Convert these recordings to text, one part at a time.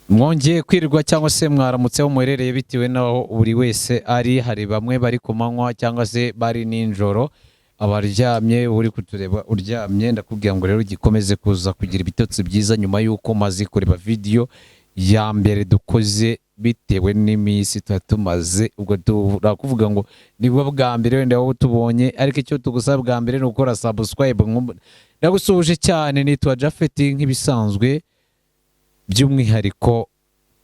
Mwongeye kwirirwa cyangwa se mwaramutseho muherereye, bitewe n'aho buri wese ari. Hari bamwe bari ku manywa cyangwa se bari nijoro, abaryamye, uri kutureba uryamye, ndakubwira ngo rero gikomeze kuza kugira ibitotsi byiza nyuma y'uko umaze kureba video ya mbere dukoze, bitewe n'iminsi tuba tumaze. Ubwo turakuvuga ngo nibwo bwa mbere wenda wowe utubonye, ariko icyo tugusaba bwa mbere ni ugukora subscribe. Ndagusuhuje cyane, nitwa Japhet nk'ibisanzwe, by'umwihariko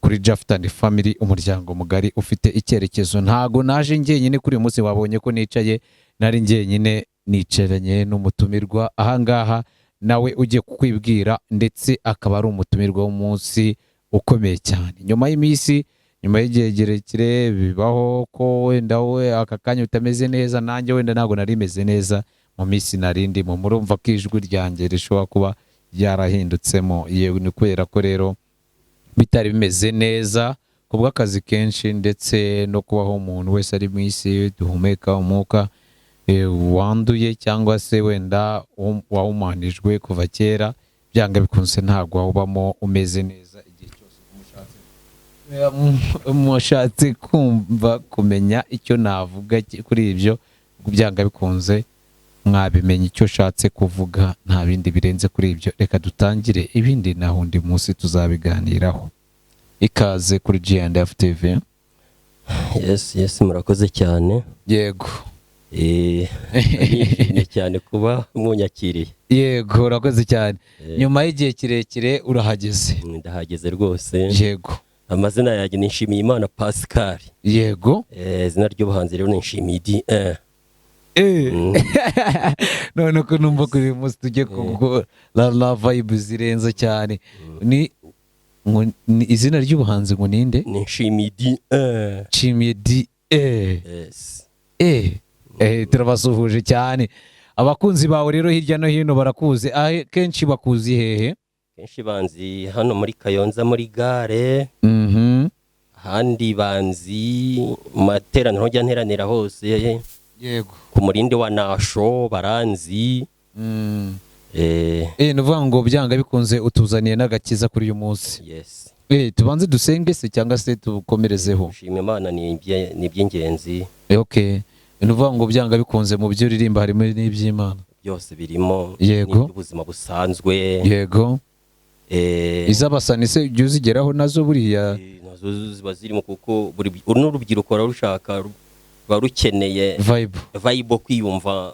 kuri Japhet and Family, umuryango mugari ufite icyerekezo. Ntago naje njyenyine kuri uyu munsi, wabonye ko nicaye nari njyenyine, nicaranye n'umutumirwa ahangaha nawe ugiye kukwibwira, ndetse akaba ari umutumirwa w'umunsi ukomeye cyane. Nyuma y'iminsi, nyuma y'igihe kirekire, bibaho ko wenda we aka kanya utameze neza, nanjye wenda ntabwo nari meze neza mu minsi nari ndimo. Murumva ko ijwi ryanjye rishobora kuba ryarahindutsemo. Yewe, ni kubera ko rero bitari bimeze neza ku bw'akazi kenshi ndetse no kubaho. Umuntu wese ari mu isi duhumeka umwuka wanduye cyangwa se wenda wawumanijwe kuva kera, byanga bikunze ntabwo wawubamo umeze neza igihe cyose. Mushatse kumva kumenya icyo navuga kuri ibyo, byanga bikunze mwabimenya icyo ushatse kuvuga, nta bindi birenze kuri ibyo. Reka dutangire, ibindi naho undi munsi tuzabiganiraho. Ikaze kuri G&F TV. Yes, murakoze cyane. Yego. Nishimye cyane kuba munyakiriye. Yego, urakoze cyane. Nyuma y'igihe kirekire urahageze. Ndahageze rwose. Yego. Amazina yanjye ni Nshimiyimana Pascal. Yego. Izina ry'ubuhanzi rero ni Nshimiye None ko numva kuri uyu munsi tujye ku la vibe zirenze cyane, ni ngo ni izina ry'ubuhanzi ngo ninde? Ni Nshimiye Nshimiye D E. Yes. Turabasuhuje cyane. Abakunzi bawe rero hirya no hino barakuzi. Kenshi bakuzi hehe? Kenshi banzi hano muri Kayonza muri gare. Ahandi banzi mu materaniro njya nteranira hose. Ku murindi wa Nasho baranzi. Ni ukuvuga ngo byanga bikunze utuzaniye n'agakiza kuri uyu munsi. Yes. Tubanze dusenge se cyangwa se tukomerezeho? Gushima Imana ni iby'ingenzi. Okay, ni ukuvuga ngo byanga bikunze mu byo uririmba harimo n'iby'Imana. Byose birimo. N'iby'ubuzima busanzwe. Iz'abasani se ujya uzigeraho nazo buriya? Nazo ziba zirimo, kuko buri uru n'urubyiruko ruba rushaka, ruba rukeneye vibe. Vibe, kwiyumva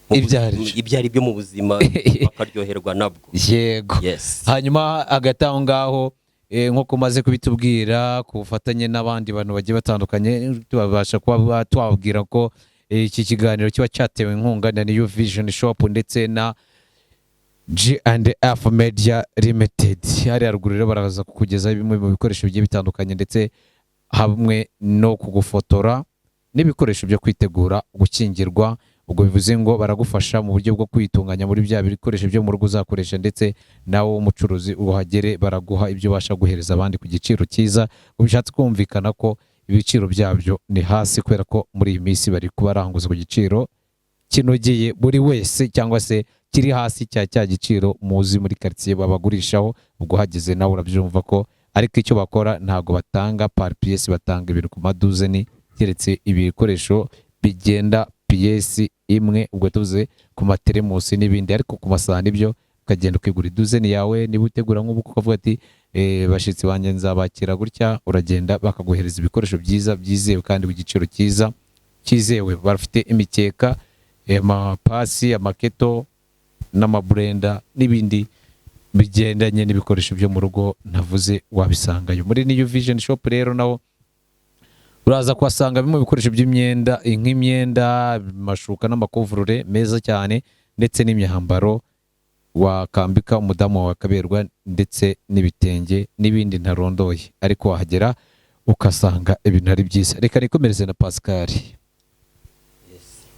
mu Ibyo ari byo. Ibyo ari byo mu buzima, bakaryoherwa nabwo. Yego. Yes. Hanyuma hagati aho ngaho, nk'uko umaze kubitubwira, ku bufatanye n'abandi bantu bagiye batandukanye, tubasha kuba twababwira ko iki kiganiro kiba cyatewe inkunga na New Vision Shop ndetse na G&F Media Limited. Hariya haruguru rero baraza kukugezaho bimwe mu bikoresho bigiye bitandukanye, ndetse hamwe no kugufotora n'ibikoresho byo kwitegura gukingirwa. Ubwo bivuze ngo baragufasha mu buryo bwo kwitunganya muri bya bikoresho byo mu rugo uzakoresha, ndetse nawe w'umucuruzi uhagere baraguha ibyo ubasha guhereza abandi ku giciro cyiza. Bishatse kumvikana ko ibiciro byabyo ni hasi, kubera ko muri iyi minsi bari kubaranguza ku giciro kinogeye buri wese, cyangwa se kiri hasi cya giciro muzi muri karitsiye babagurishaho. Ubwo uhageze nawe urabyumva ko, ariko icyo bakora ntabwo batanga par pièce, batanga ibintu ku maduzeni, keretse ibikoresho bigenda pièce imwe, ubwo tuvuze ku materemusi n'ibindi. Ariko ku masahani byo ukagenda ukigura iduzeni yawe. Niba utegura nk'ubukwe ukavuga ati "Bashyitsi banjye nzabakira gutya", uragenda bakaguhereza ibikoresho byiza byizewe kandi ku giciro cyiza cyizewe. Bafite imikeka, amapasi, amaketo n'amaburenda n'ibindi bigendanye n'ibikoresho byo mu rugo ntavuze, wabisangayo muri New Vision Shop. Rero nawo uraza kuhasanga bimwe mu bikoresho by'imyenda, nk'imyenda, amashuka n'amakuvurore meza cyane, ndetse n'imyambaro wakambika umudamu wawe akaberwa, ndetse n'ibitenge n'ibindi ntarondoye, ariko wahagera ukasanga ibintu ari byiza. Reka nikomereze na Pascal.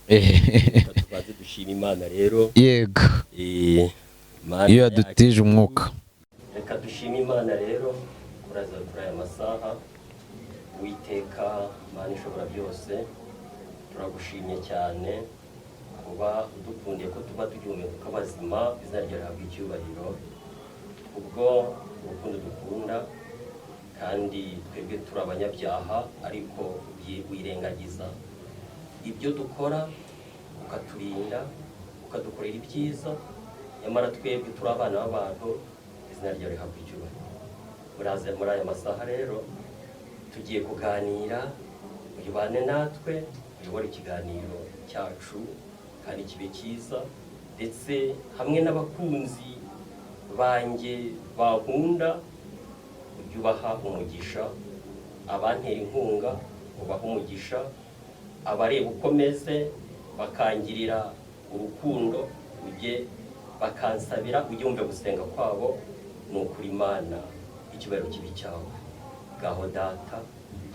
Reka tubanze dushima Imana rero. Yego. Imana iyo yacu. yadutije umwuka. Reka dushime Imana rero kuraza kuri aya masaha. Uwiteka Mana ishobora byose, turagushimye cyane. Kuba udukundiye ko tuba tugihumeka abazima, izina ryawe rihabwa icyubahiro kubwo urukundo dukunda. Kandi twebwe turi abanyabyaha, ariko wirengagiza ibyo dukora, ukaturinda, ukadukorera ibyiza, nyamara twebwe turi abana b'abantu. Izina ryawe rihabwa icyubahiro. Muraze muri aya masaha rero tugiye kuganira, uyibane natwe, uyobore ikiganiro cyacu kandi kibe cyiza, ndetse hamwe n'abakunzi banjye bankunda, ujye ubaha umugisha, abantera inkunga ubaha umugisha, abareba uko meze bakangirira urukundo, ujye bakansabira, ujye wumva gusenga kwabo. Ni ukuri Imana, icyubahiro kibi cyawe. Ngaho Data,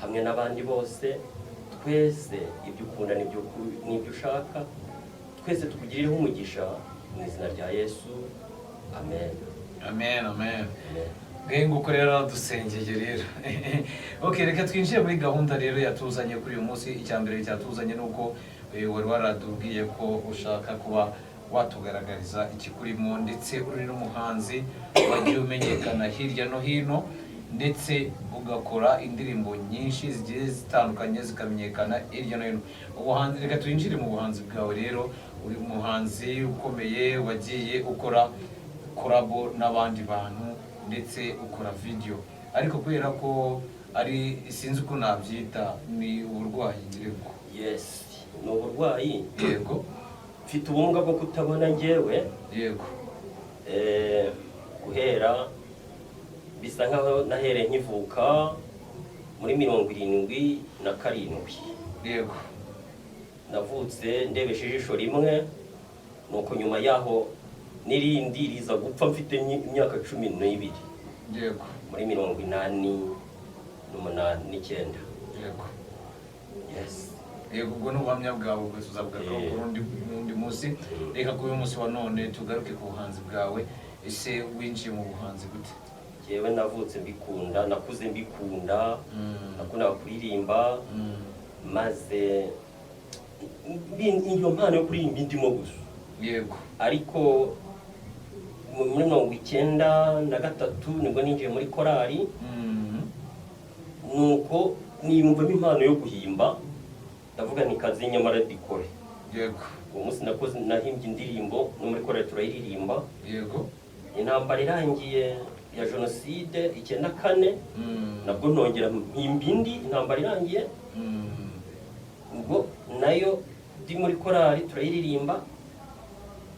hamwe n'abandi bose, twese ibyo ukunda n'ibyo ushaka, twese tukugirireho umugisha mu izina rya Yesu, amen. Amen, amen. Amen. Ngahe nguko rero dusengeye rero. Okay, reka twinjire muri gahunda rero yatuzanye kuri uyu munsi. Icya mbere cyatuzanye ni uko wari waratubwiye ko ushaka kuba watugaragariza ikikurimo, ndetse uri n'umuhanzi wagiye umenyekana hirya no hino, ndetse ugakora indirimbo nyinshi zigiye zitandukanye zikamenyekana hirya no hino. Ubuhanzi, reka twinjire mu buhanzi bwawe rero. Uri umuhanzi ukomeye, wagiye ukora collabo n'abandi bantu, ndetse ukora video, ariko kubera ko ari, sinzi uko nabyita, ni uburwayi ngira. Yes, ni uburwayi. Mfite ubumuga bwo kutabona njyewe. Guhera bisa nkaho nahereye nkivuka muri 77. Navutse ndebesha ijisho rimwe, nuko nyuma yaho n'irindi riza gupfa mfite imyaka 12. Muri 88, 9. Yes. Yego, ubwo ni ubuhamya bwawe, ubwo tuzabugarukaho ku rundi munsi. Reka kuri uyu munsi wa none tugaruke ku buhanzi bwawe. Ese winjiye mu buhanzi gute? Njyewe navutse mbikunda, nakuze mbikunda, nakundaga kuririmba, maze iyo mpano yo kuririmba indimo gusa. Ariko muri 93 nibwo ninjiye muri korali, nuko niyumvamo impano yo guhimba, ndavuga nti kazi nyamara dikore. Uwo munsi nakoze, nahimbye indirimbo, no muri korali turayiririmba. Intambara irangiye ya jenoside 94, nabwo nongera mpimba indi. Intambara irangiye, ubwo nayo ndi muri korali turayiririmba,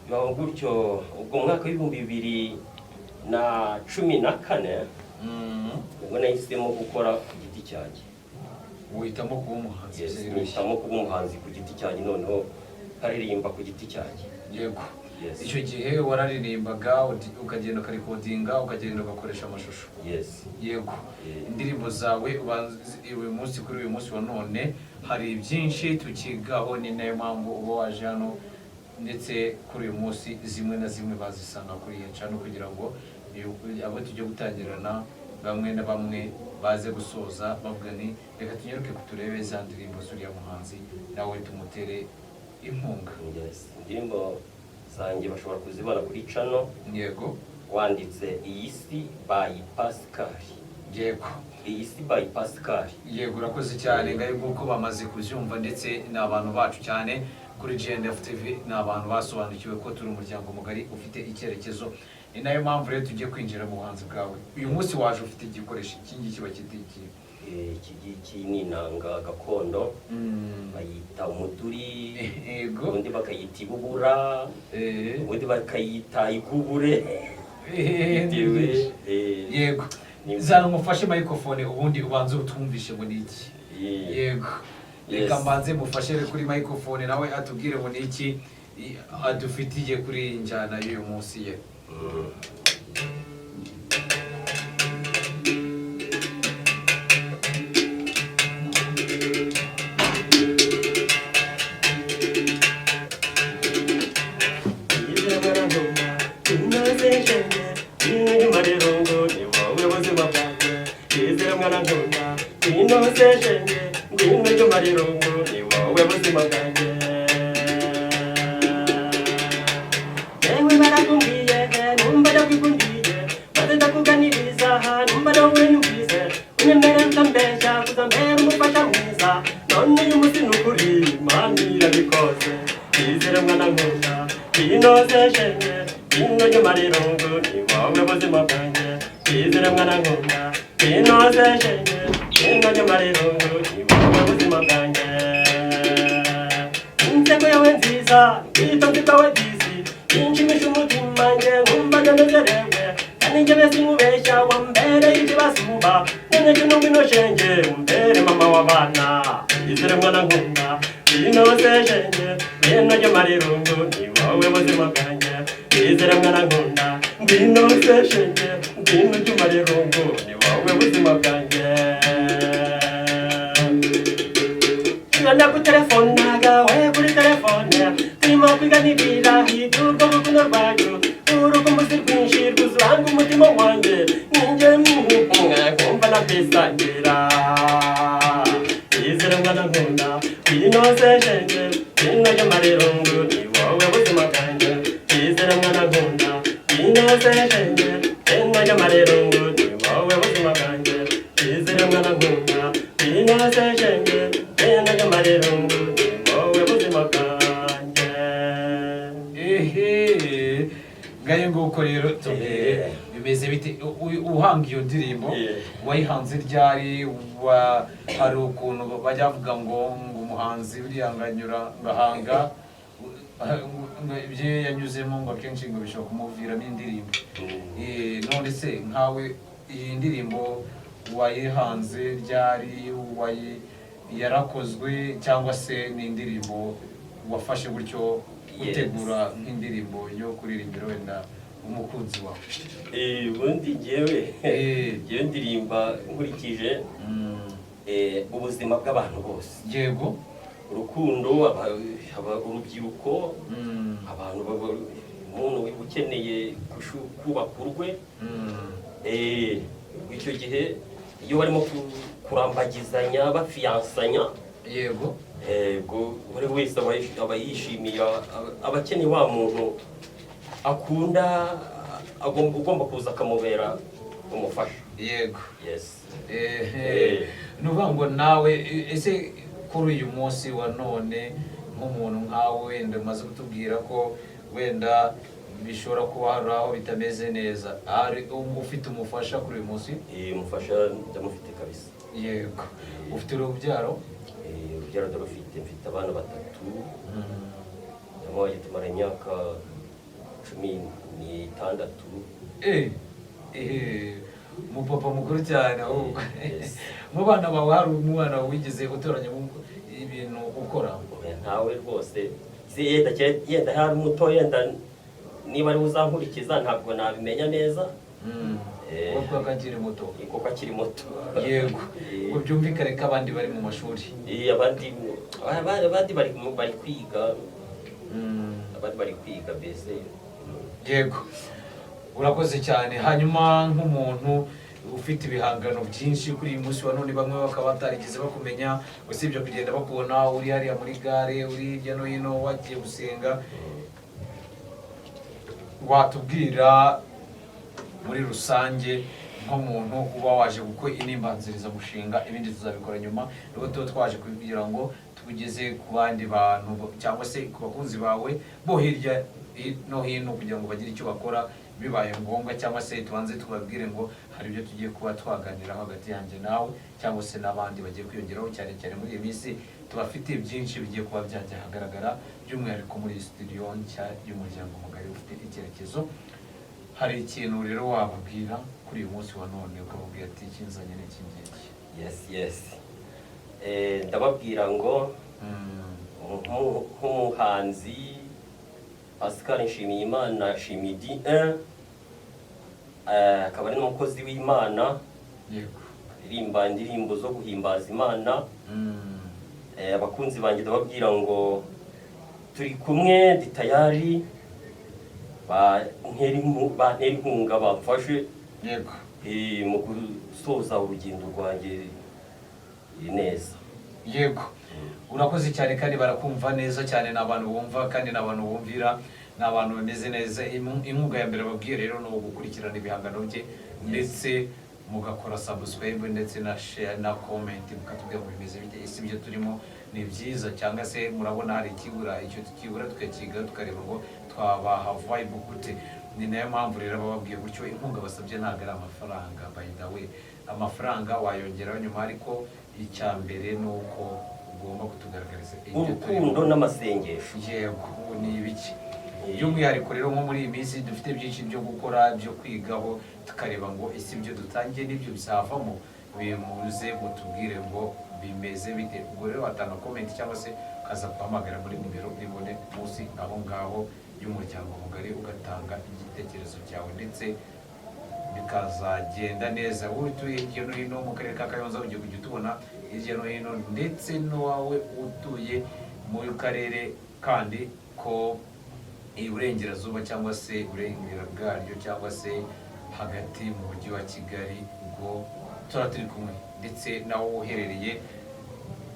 bibaho gutyo. Ubwo mu mwaka wa 2014 ubwo nahisemo gukora ku giti cyanjye. Uhitamo kuba umuhanzi? Yes. Byoroshye. Mpitamo kuba umuhanzi ku giti cyanjye, noneho nkaririmba ku giti cyanjye. Yes. Icyo gihe wararirimbaga, ukagenda ukarecordinga, ukagenda ugakoresha amashusho? Yes. Indirimbo zawe uyu munsi, kuri uyu munsi wa none, hari byinshi tukigaho, ni nayo mpamvu uba waje hano, ndetse kuri uyu munsi zimwe na zimwe bazisanga kuri iyi channel, kugira ngo abo tujye gutangirana bamwe na bamwe baze gusoza bavuga ni reka tunyaruke turebe za ndirimbo z'uriya muhanzi, nawe tumutere inkunga. Yes, indirimbo zanjye bashobora kuzibona kuri channel wanditse "Iyi si by Pascal". "Iyi si by Pascal". Yego, urakoze cyane. Ngayo nguko bamaze kubyumva, ndetse ni abantu bacu cyane kuri GNF TV, ni abantu basobanukiwe ko turi umuryango mugari ufite icyerekezo. Ni nayo mpamvu rero tugiye kwinjira mu buhanzi bwawe. Uyu munsi waje ufite igikoresho iki ngiki, bakita iki? Iki ngiki ni inanga gakondo, bayita umuduri, ubundi bakayita ibubura, ubundi bakayita igubure, bitewe Zana umufashe microphone, ubundi ubanze utwumvishe ngo ni iki. Yego. Reka mbanze mufashe kuri microphone, nawe atubwire ngo ni iki adufitiye kuri iyi njyana y'uyu munsi ye. Ngwino. nkunda, ngwino se shenge, ngwino nyuma rirungu, ni wowe buzima bwanjye. Izere mwana nkunda, ngwino se shenge, ngwino nyuma rirungu, ni wowe buzima bwanjye. Inseko yawe nziza, ubwitonzi bwawe disi, inshimisha umutima, nge nkumva ndanezerewe, kandi njyewe sinkubeshya, wambereye ikibasumba. None cyo ngwino shenge, umbere mama w'abana. Izere mwana nkunda, ngwino se shenge, ngwino nyuma rirungu, ni wowe buzima bwanjye. Izere mwana nkunda, ngwino se shenge, ngwino nyuma rirungu, ni wowe buzima bwanjye. Iyo ndagutelefonaga we kuri telefone, turimo kwiganirira iby'urwo rukundo rwanyu, urukumbuzi rwinshi rwuzuranga umutima wanjye, ninjye kumva nakwisangira. Izere mwana nkunda, ngwino se shenge, ngwino nyuma rirungu, ni wowe buzima bwanjye. Izere mwana nkunda, ngwino se shenge, ngwino nyuma rirungu, ni wowe buzima bwanjye. Izere mwana nkunda, ngwino se shenge, ngwino nyuma rirungu, ni wowe buzima bwanjye. Ehe, ngayo nguko rero. Tubwire, bimeze bite? Uhanga iyo ndirimbo, wayihanze ryari? Hari ukuntu bajya bavuga ngo umuhanzi buriya ngo anyura ngahanga ngo ibyo yanyuzemo, ngo akenshi ngo bishobora kumuviramo indirimbo. None se nkawe iyi ndirimbo wayihanze ryari? Yarakozwe cyangwa se ni indirimbo wafashe gutyo gutegura nk'indirimbo yo kuririmbira wenda umukunzi wawe? Ubundi njyewe ndirimba nkurikije ubuzima bw'abantu bose, urukundo, urubyiruko, abantu umuntu ukeneye kubaka urwe. Icyo gihe iyo barimo kurambagizanya, bafiyansanya, ubwo buri wese aba yishimiye, aba akeneye wa muntu akunda, ugomba kuza akamubera umufasha. Yes. Ehe. Ni ukuvuga ngo nawe ese kuri uyu munsi wa none, nk'umuntu nkawe wenda umaze kutubwira ko wenda bishobora kuba hari aho bitameze neza, hari ufite umufasha kuri uyu munsi? Umufasha ndamufite kabisa. Yego, ufite urubyaro? Urubyaro ndarufite, mfite abana batatu. Namuhaye tumara imyaka 16. Eh, umupapa mukuru cyane ahubwo. Yes. Mu bana bawe hari umwana wigeze utoranya ibintu ukora? Oya, ntawe rwose. Si yenda hari muto, yenda niba ari uzankurikiza, ntabwo nabimenya neza. Kuko akiri muto. Kuko akiri muto. Yego, ngo byumvikane ko abandi bari mu mashuri. Abandi bari kwiga. Abandi bari kwiga mbese. Yego, urakoze cyane. Hanyuma nk'umuntu ufite ibihangano byinshi kuri uyu munsi wa none, bamwe bakaba batarigeze bakumenya usibye kugenda bakubona uri hariya muri gare, uri hirya no hino wagiye gusenga, watubwira muri rusange nk'umuntu uba waje gukora inimbanzirizamushinga, ibindi tuzabikora nyuma, nubwo tuba twaje kugira ngo tugeze ku bandi bantu cyangwa se ku bakunzi bawe bo hirya no hino, kugira ngo bagire icyo bakora bibaye ngombwa, cyangwa se tubanze tubabwire ngo hari ibyo tugiye kuba twaganiraho hagati yanjye nawe cyangwa se n'abandi bagiye kwiyongeraho, cyane cyane muri iyi minsi tubafitiye byinshi bigiye kuba byajya ahagaragara, by'umwihariko muri iyi studio nshya y'umuryango mugari ufite icyerekezo. Hari ikintu rero wababwira kuri uyu munsi wa none, ukababwira ati ikinzanye ni iki ngiki? Yes, ndababwira ngo nk'umuhanzi Pascal Nshimiyimana Shimidi 1, akaba ari n'umukozi w'Imana, aririmba indirimbo zo guhimbaza Imana. Abakunzi banjye ndababwira ngo turi kumwe, ndi tayari, bantera inkunga, bamfashe mu gusoza urugendo rwanjye neza. Yego, urakoze cyane kandi barakumva neza cyane. Ni abantu bumva kandi ni abantu bumvira, ni abantu bameze neza. Inkunga ya mbere babwiye rero ni ugukurikirana ibihangano bye, ndetse mugakora subscribe ndetse na share na comment, mukatubwira ngo bimeze bite, ese ibyo turimo Ni byiza, cyangwa se murabona hari ikibura, icyo tukibura tukakiga, tukareba ngo twabaha vibe gute. Ni nayo mpamvu rero bababwiye gutyo. Inkunga basabye ntabwo ari amafaranga, by the way. Amafaranga wayongeraho nyuma, ariko icya mbere ni uko ugomba kutugaragariza ibyo Urukundo turimo. n'amasengesho. Yego, ubu ni ibiki by'umwihariko rero, nko muri iyi minsi dufite byinshi byo gukora, byo kwigaho, tukareba ngo ese ibyo dutangiye n'ibyo bizavamo? Bimuze mutubwire ngo bimeze bite. Ubwo rero watanga comment cyangwa se ukaza guhamagara muri nimero uribone munsi aho ngaho y'umuryango mugari, ugatanga igitekerezo cyawe ndetse bikazagenda neza. Wowe utuye hirya no hino mu karere ka Kayonza, ugiye kujya utubona hirya no hino, ndetse n'uwawe utuye mu karere kandi ko iburengerazuba cyangwa se iburengera bwaryo cyangwa se hagati mu mujyi wa Kigali, ubwo tuba turi kumwe. Ndetse nawo uherereye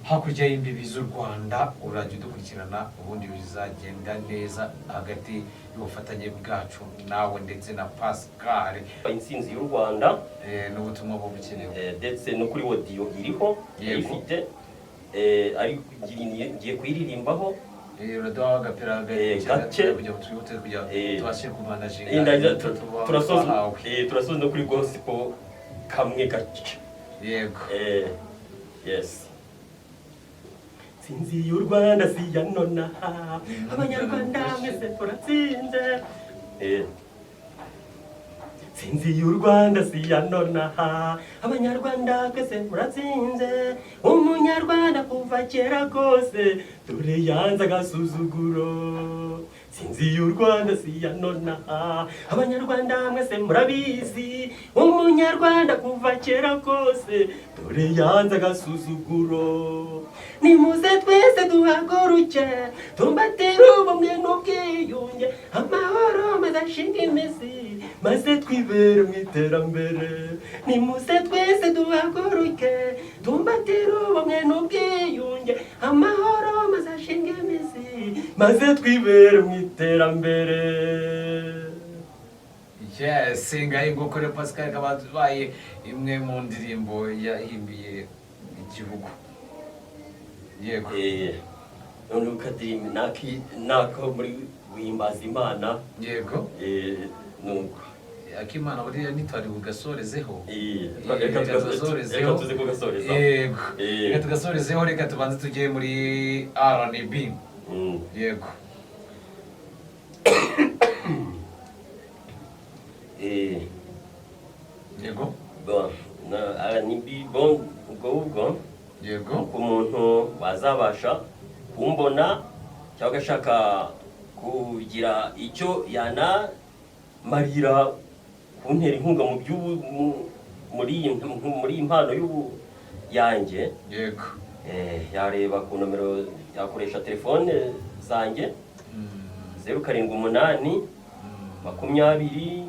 hakurya y'imbibi z'u Rwanda, urajya udukurikirana, ubundi bizagenda neza hagati y'ubufatanye bwacu nawe ndetse na Pascal. Intsinzi y'u Rwanda. N'ubutumwa buba bukenewe. Ndetse no kuri audio iriho. Ndayifite. Ariko ngiye kuyiririmbaho. Uraduha agapira Gake. kugira ngo twihute, kugira ngo tubashe kumanaginga ibyo tuba turasoza twahawe. Turasoza no kuri gospel kamwe gace. Yego. Yes. Nsinzi y'u Rwanda si ya nonaha, Abanyarwanda mwese turatsinze. Nsinzi y'u Rwanda si ya nonaha, Abanyarwanda twese muratsinze. Umunyarwanda kuva kera kose dore yanze agasuzuguro. Nsinzi y'u Rwanda si ya nonaha, Abanyarwanda mwese murabizi. Umunyarwanda kuva kera kose dore yanze agasuzuguro. Nimuze twese duhaguruke, tumbatire ubumwe n'ubwiyunge, amahoro maze ashinga imizi, maze twibere mu iterambere. Nimuze twese duhaguruke, tumbatire ubumwe n'ubwiyunge, amahoro maze ashinga imizi, maze twibere mu iterambere. Yes, ngaho nguko rero, Pascal akaba abaye imwe mu ndirimbo yahimbiye igihugu. Yego. Noneho ukadirimba nako muri guhimbaza Imana. Yego. Nuko. Akimana buriya ntitwari bugasorezeho. Reka Reka tugasorezeho. Reka tuze kugasorezaho. Yego, reka tugasorezeho. Reka tubanze tujye muri R&B. Yego. Yego. Bon, na R&B, bon, ubwo ubwo ku muntu wazabasha kumbona cyangwa agashaka kugira icyo yanamarira, kuntera inkunga mu by'ubu muri iyi mpano y'ubu yanjye, yareba ku nomero, yakoresha telefone zanjye: 078 20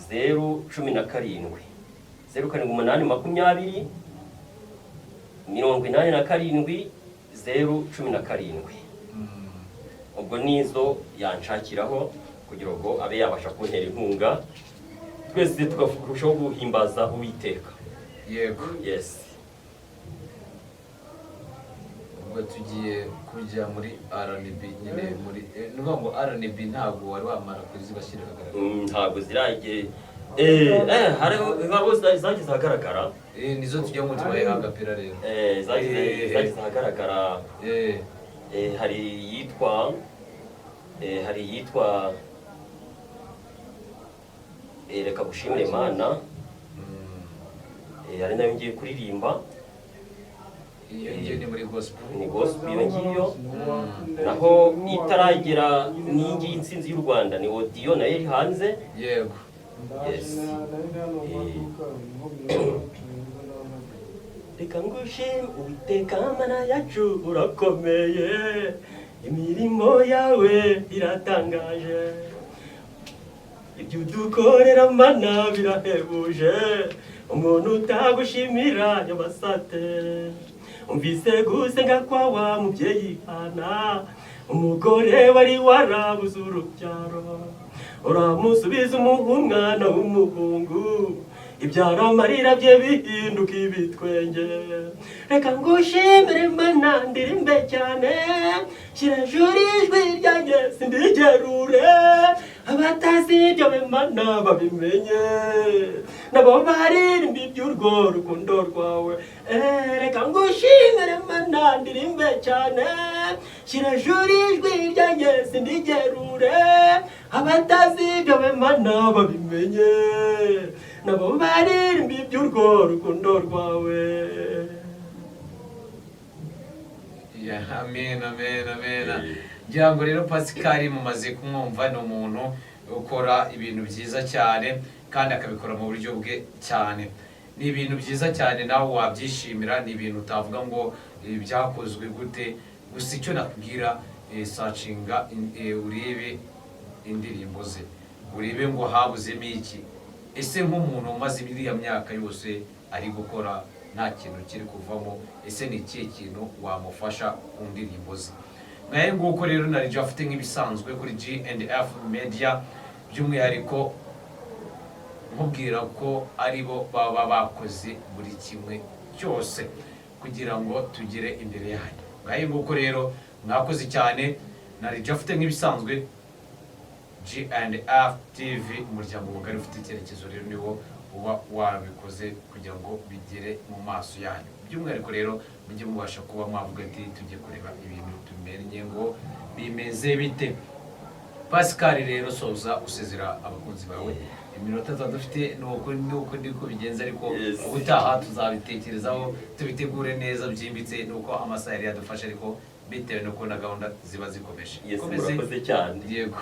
0 17, 078 20 87 0 17. Ubwo nizo yanshakiraho kugira ngo abe yabasha kuntera inkunga, twese tukarushaho guhimbaza Uwiteka. Yego. Yes. Ubwo tugiye kujya muri R&B nyine, muri ni ukuvuga ngo R&B ntabwo wari wamara kuzibashyira ahagaragara. Ntabwo zirage, hariho hariho zagize ahagaragara. Nizo tujya ngo tubahe agapira rero. Zagize zagize ahagaragara. Hari iyitwa "Reka gushimire Imana". Ari nayo ngiye kuririmba. Iyo ngiyo ni muri gospel. Ni gospel iyo ngiyo. Naho itaragera n'iyi ngiyi, "Intsinzi y'u Rwanda", ni audio nayo iri hanze. Yes. Reka ngushime Uwiteka Mana yacu, urakomeye, imirimo yawe iratangaje, ibyo udukorera Mana birahebuje, umuntu utagushimira yabasate. Umvise gusenga kwa wa mubyeyi Hana, umugore wari warabuze urubyaro, uramusubiza umuha umwana w'umuhungu. Ibyara amarira bye bihinduka ibitwenge. Reka ngushimire Mana, ndirimbe cyane, shyira hejuru ijwi ryanjye sindigerure. Abatazi ibyo Mana babimenye, nabo baririmba iby'urwo rukundo rwawe. Reka ngushimire Mana, ndirimbe cyane, shyira hejuru ijwi ryanjye sindigerure. Abatazi ibyo Mana babimenye, nabo baririmba iby'urwo rukundo rwawe. Yeah, amen, amen, amen. Ngira ngo rero Pascal mumaze kumwumva, ni umuntu ukora ibintu byiza cyane kandi akabikora mu buryo bwe cyane. Ni ibintu byiza cyane, nawe wabyishimira. Ni ibintu utavuga ngo byakozwe gute. Gusa icyo nakubwira, searchinga urebe indirimbo ze, urebe ngo habuzemo iki. Ese nk'umuntu umaze iriya myaka yose ari gukora nta kintu kiri kuvamo, ese ni ikihe kintu wamufasha ku ndirimbo ze? Ngahe nguko rero, na afite nk'ibisanzwe kuri G&F Media, by'umwihariko nkubwira ko aribo baba bakoze buri kimwe cyose kugira ngo tugere imbere yanyu. Ngahe nguko rero, mwakoze cyane. Na afite nk'ibisanzwe G&F TV, umuryango mugari ufite icyerekezo, rero niwo uba wabikoze kugira ngo bigere mu maso yanyu. By'umwihariko rero mujye mubasha kuba mwavuga ati tujye kureba ibintu tumenye ngo bimeze bite. Pascal rero, soza usezera abakunzi bawe. Iminota tuba dufite nuko niko bigenze, ariko ubutaha tuzabitekerezaho, tubitegure neza byimbitse, nuko amasaha yari yadufashe, ariko bitewe n'uko na gahunda ziba zikomeje. Yes. Mukomeze. Murakoze cyane. Yego.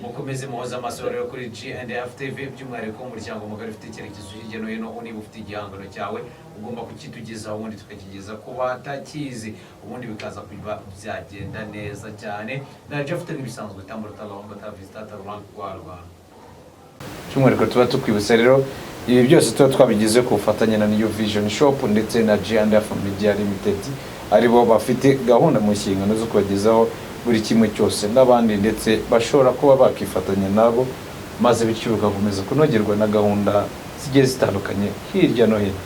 Mukomeze muhoze amaso rero kuri G&F TV, by'umwihariko umuryango mugari ufite icyerekezo. Hirya no hino, niba ufite igihangano cyawe, ugomba kukitugezaho, ubundi tukakigeza ku batakizi, ubundi bikaza kuba byagenda neza cyane. Na Jeff nk'ibisanzwe, tambura talomba tavisita rwa Rwanda. By'umwihariko tuba tukwibutsa rero, ibi byose tuba twabigize ku bufatanye na New Vision Shop ndetse na G&F Media Limited, aribo bafite gahunda mu nshingano zo kubagezaho buri kimwe cyose, n'abandi ndetse bashobora kuba bakifatanya nabo, maze bityo bagakomeza kunogerwa na gahunda zigiye zitandukanye hirya no hino.